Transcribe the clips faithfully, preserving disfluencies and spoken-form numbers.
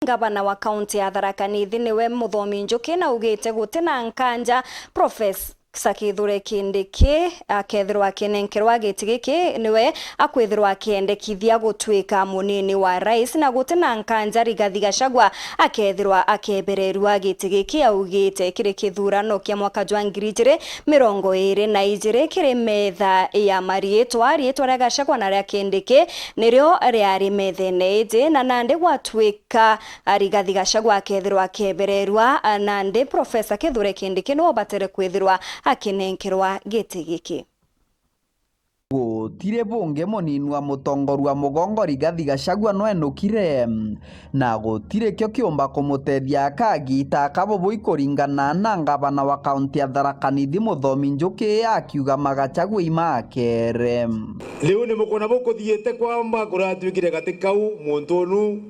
Ngavana wa kaunti ya Tharaka Nithi niwe Muthomi Njuki na augite guti na nkanja Professor Kithure Kindiki akethirwa akinenkerwa giti giki niwe akwithirwa akiendekithia gutwika munini wa rais, na guti na nkanja Rigathi Gachagua akethirwa akebererua giti giki. Augite kiri kithurano kia mwaka jwa ngiri ijiri mirongo iri na ijiri kiri metha ya mariitwa, riitwa ria Gachagua na ria Kindiki nirio riari methene iji, na nandi gwatwika ka Rigathi Gachagua akethirwa akebererua, nandi Professor Kithure Kindiki niwe ubatere kwithirwa akinenkerwa giti giki. Gutiri bungi munini wa mutongoria mugongo Rigathi Gachagua nwenukire, na gutiri kio kiumba kumutethia akagita akabubui kuringana na ngavana wa kaunti ya Tharaka Nithi Muthomi Njuki akiuga ma Gachagua imakere. Riu ni mukwona bukuthiite kwamba kuratwikire gati kau muntu unu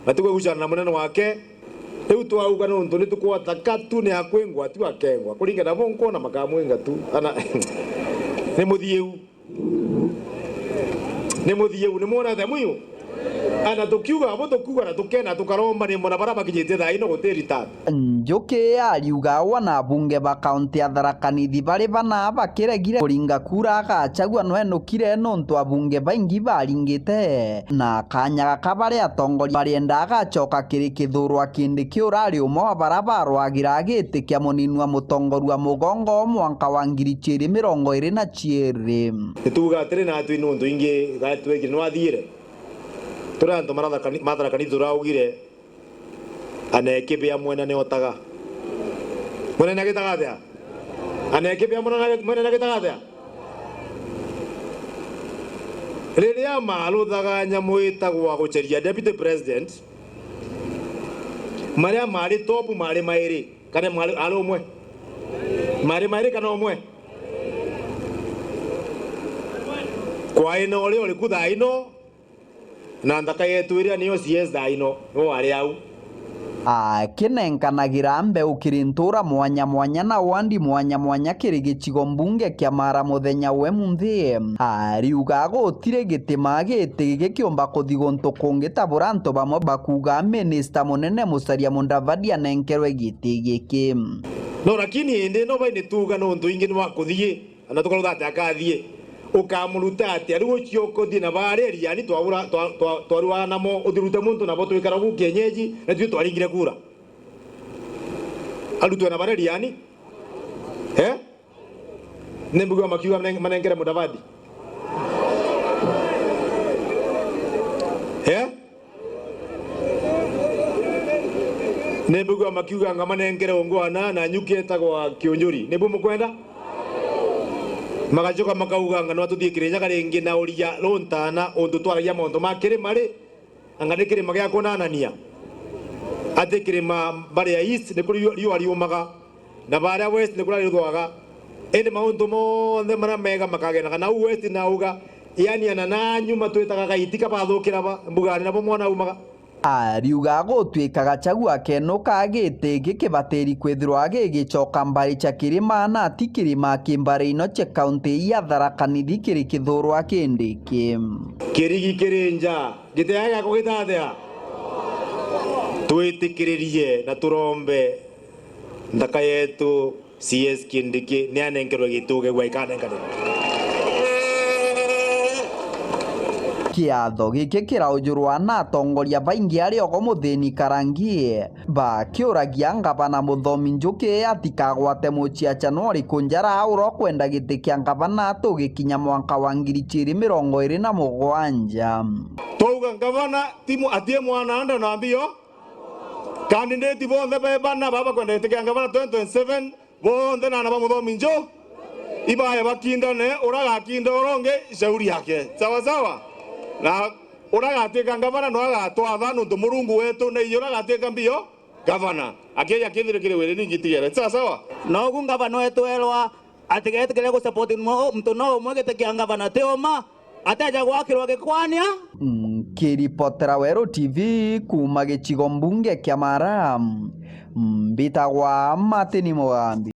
na tigugucana na munene wake. Riu twauga nontu ni tukwota ka tu ni akwingwa, tu akengwa, kuringana na bo nkwona makamwinga tu. Ana ni muthiu. Ni muthiu, ni mwonete mwiu? Ana tukiuga abo, tukiuga na tukena, tukaromba ni mona bara bakinyitie thaa ino guti return. Njuki ariuga awa na abunge ba kaunti ya Tharaka Nithi bari bana bakiregire kuringa kura a Gachagua nwenukire nontu abunge baingi baringite, na kanya gaka bari atongoria barienda agacoka kiri Kithure Kindiki urari umwe wa bara barwagira giti kia munini wa mutongoria mugongo mwanka wa ngiri ciiri mirongo iri na ciiri. Nituuga atiri natwi nontu ingi gatwekire nwathiire, turi antu maratharaka ni-, matharaka ni turaugire, Anekibia mwene ni otaga. Mwene ni agitaga atia? Anekibia mwene ni agi-, mwene ni agitaga atia? Riria maruthaga nyamu itagwa guceria deputy president, maria mari top mari mairi, kana mari, ari umwe? Mari mairi kana umwe? Kwa ino uria uriku thaa ino, Na nthaka yetu iria niyo C S thaa ino, niwe wari au. Akinenkanagira mbeu kiri ntura mwanya mwanya na wandi mwanya mwanya kiri gicigo mbunge kia Mara muthenya we munthi, ariuga gutiri gitima giti gikiumba kuthi guntu kungi ta bura antu bamwe bakuuga minista munene Musalia Mudavadi anenkerwe giti giki. No, lakini indi no bai nituuga nontu ingi ni wakuthii. Na tukarutha ati akathii, ukamuruta atia? Riu ucio ukuthii na baria Riani, twabura, twa-, twa-, twarua namo, uthirute muntu nabo twikara ku kienyeji, na tui twaringire kura. Arutwe na baria Riani? Eh? Ni mbigua makiuga mane-, manengere Mudavadi. Eh? Ni mbigua makiuga, "Ngamanengere ungwana na nyuki etagwa Kiunjuri." Nibu mukwenda? Magacoka makauga, "Nga no tuthii Kirinyaga ringi na uria runtana untu twaragia mauntu ma kirima ri, anga ni kirima gia kunanania?" Ati kirima baria East ni kuri riua riumaga. Na baria West ni kuria rithwaga. Indi mauntu monthe maria mega makagenaga. Nau West nauga, yani, ana nanyu matwitaga gaiti kabathukira ba mbugani nabo mwana aumaga. Ariuga gutwika Gachagua kenuka giti gikibatiri kwithirwa gigicoka mbari cia kirima na ti kirima ki mbari ino cia kaunti ya Tharaka Nithi kiri kithurwa kindi ki. Kirigi kiri nja, giti aya giakwa gitathea? Twitikiririe na turombe. Nthaka yetu, C S Kindiki, nianenkerwe gituge gwa ikanenkanirwa. Kiatho giki kiraujurwa na atongoria baingi ari ogo Muthini Karangi, bakiuragia ngavana Muthomi Njuki atikagwate muciacano uriku njara urokwenda giti kia ngavana tugikinya mwanka wa ngiri ciiri mirongo iri na mugwanja. Twauga ngavana timu atie mwana anda na mbio. Candidate bonthe be bana baba kwenda giti kia ngavana twenty twenty-seven, bonthe na ana ba Muthomi Nju, ibaya bakindane, ura gakinda ura ungi, shauri yake. Sawa sawa? Na ura gatwika ngavana no agatwatha, nuntu Murungu wetu, na iyo ura gatwika mbio, gavana. Akieja kithire kiri wiri, ni njitigere. Sawa sawa? Nogu ngavana wetu erwa, atigetikire gusupport mwa-, muntu no umwe giti kia ngavana ti uma, ateja gwakirwa gikwania. Nkiripotera Weru T V kuuma gicigo mbunge kia Mara, mbitagwa Martin Mugambi.